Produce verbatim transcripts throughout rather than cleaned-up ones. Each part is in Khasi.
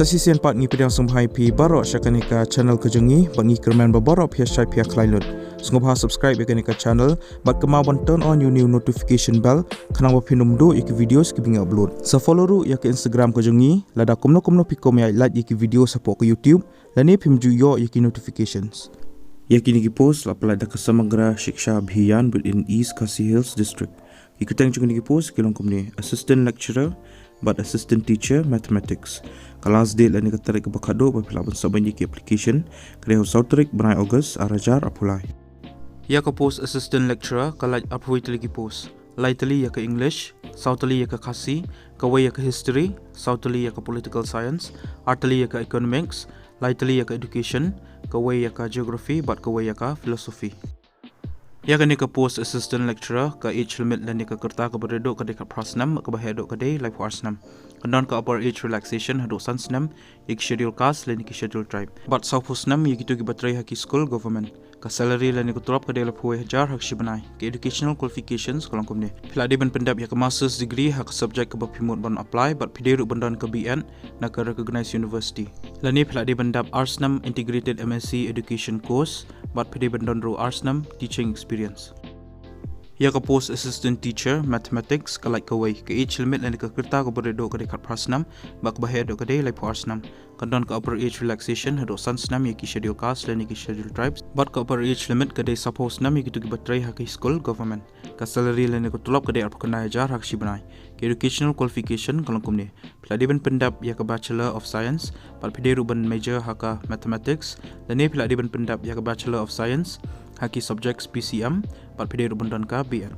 Te shisien pat ngi pdiang sngewbha ïa phi baroh sha kane ka channel ka jong ngi, bad ngi kyrmen ba baroh phi ïa shait phi ïa khlaiñ lut. Sngewbha subscribe ïa kane ka channel bad kynmaw ban turn on ïa u new notification bell khnang ba phin ym duh ïa ki videos kiba ngi upload. Sa follow ruh ïa ka Instagram ka jong ngi, lada kumno kumno phi kwah ban ïa like ïa ki videos hapoh ka YouTube, lane phim ju ïoh ïa ki notifications. Ïa kine ki post la pynlait da ka Samagra Shiksha Abhiyan within East Khasi Hills District. Ki kyrteng jong kine ki post ki long kumne: Assistant Lecturer bad Assistant Teacher Mathematics. Ka last date lane ka tarik kaba khatduh ba phi lah ban submit ïa ki application ka dei ha u saw tarik bnai August ar hajar arphew lai. Ïa ka post Assistant Lecturer ka lait arphew wei tylli ki post. Lai tylli ïa ka English, saw tylli ïa ka Khasi, kawei ïa ka History, saw tylli ïa ka Political Science, ar tylli ïa ka Economics, lai tylli ïa ka Education, kawei ïa ka Geography bad kawei ïa ka Philosophy. Ïa kane ka post Assistant Lecturer, ka age limit lane ka rta kaba ri duh ka dei khatphra snem, kaba heh duh ka dei laiphew ar snem. Kan don ka upper age relaxation haduh san snem ïa ki Schedule Caste lane ki Schedule Tribe, bad sawphew snem ïa kito kiba trei ha ki skul government. Ka salary lane ka tulop ka dei laiphew wei hajar ha ka shi bnai. Ka educational qualifications ka long kumne: phi la dei ban pyndep ïa ka master's degree ha ka subject kaba phi mut ban apply bad phi dei ruh ban don ka B.Ed na ka recognized university. Lane phi la dei ban dap ar snem integrated M.Sc education course bad phi dei ban don ruh ar snem teaching experience. Ïa ka post Assistant Teacher Mathematics ka lait kawei. Ka age limit lane ka rta kaba ri duh ka dei khatphra snem bad kaba heh duh ka dei laiphew ar snem. Kan don ka upper age relaxation haduh san snem ïa ki Schedule Caste lane ki Schedule Tribes, bad ka upper age limit ka dei sawphew snem ïa kito kiba trei ha ki skul government. Ka salary lane ka tulop ka dei arphew khyndai hajar ha ka shi bnai. Ka educational qualification ka long kumne: phi la dei ban pyndep ïa ka Bachelor of Science bad phi dei ruh ban major ha ka Mathematics, lane phi la dei ban pyndep ïa ka Bachelor of Science ha ki subjects P C M bad phi dei ruh ban don ka B.Ed.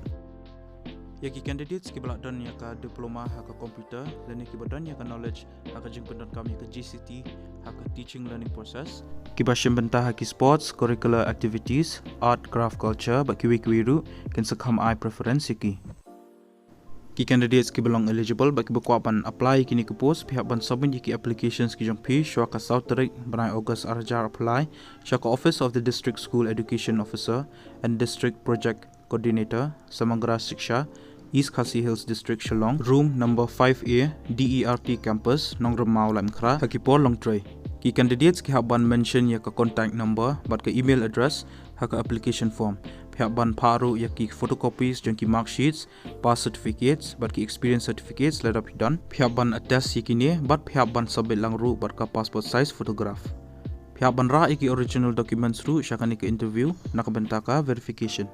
Ïa ki candidates kiba la don ïa ka diploma ha ka computer lane kiba don ïa ka knowledge ha ka jingpyndonkam ïa ka G C T ha ka teaching learning process, kiba shim bynta ha ki sports, curricular activities, art, craft, culture bad kiwei kiwei ruh, kin sa kham ai preference ïa ki. Ki candidates kiba long eligible bad kiba kwah ban apply ïa kine ki post, phi hap ban submit ïa ki applications ki jong phi shuwa ka saw tarik bnai August ar hajar arphew lai sha ka Office of the District School Education Officer and District Project Coordinator, Samagra Shiksha, East Khasi Hills District, Shillong, room number five A, D E R T Campus, Nongrymmau, Laitumkhrah, ha ki por long trei. Ki candidates ki hap ban mention ïa ka contact number bad ka email address ha ka application form. Phi hap ban phah ruh ïa ki photocopies jong ki marksheets, pass certificates bad ki experience certificates lada phi don. Phi hap ban attest ïa kine bad phi hap ban submit lang ruh bad ka passport size photograph. Phi hap ban rah ïa ki original documents ruh sha kane ka interview na ka bynta ka verification.